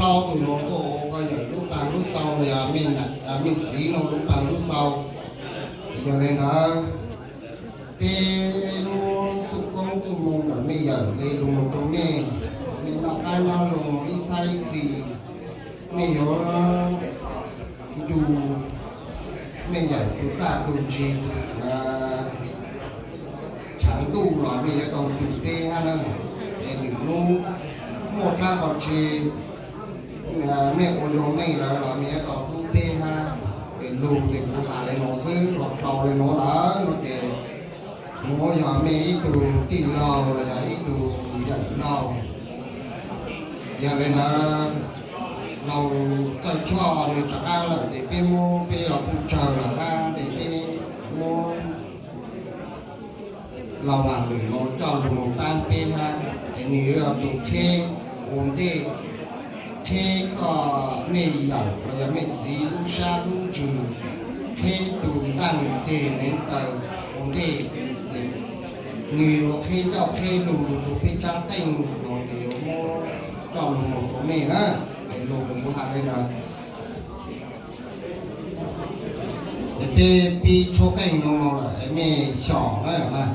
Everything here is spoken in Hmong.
Tau tus no tuaj ua koj yawm lub pag lub xau los yog mej txiv no lub pag lub xau. Yog le ntawd, peb muab txuj koob txuj moo ntawm mej yawm le lug moog rua mej, mej noj qab nyob zoo ib txhab ib txhis, mej yuav ncu mej yawm tus txaj tus ntsis, tshaav ntuj los mej yuav tau ncu peb hab na. Es lwm hnub muaj dlaab qhov tsi mej ua zoo mej lawm los mej yuav tau hlub peb hab. Es lug tes kuv has le nuav xwb, los tau le nuav lawm no ces, nuav yog mej ib tug tij laug los yog ib tug yawm laug. Yog le ntawd, laug Txawj Choj nws rov qab lawm ces peb muab peb los phooj ywg lawm hab ces peb muab laug Vam Lwm no coj lug moog taab peb hab. Es nws yog tus qheb ua ntej, qheb koj mej yawm los yog mej txiv lub sab lub ntsws, qheb tus ntaaj teg neev taw ua ntej. Nws yuav qheb ncauj qheb lug rua peb tsaab qeej no ces yuav muab coj lug moog rua mej na. Es lug kuv has le ntawd. Es peb pib tshuab qeej no lawm es mej xyom na mas.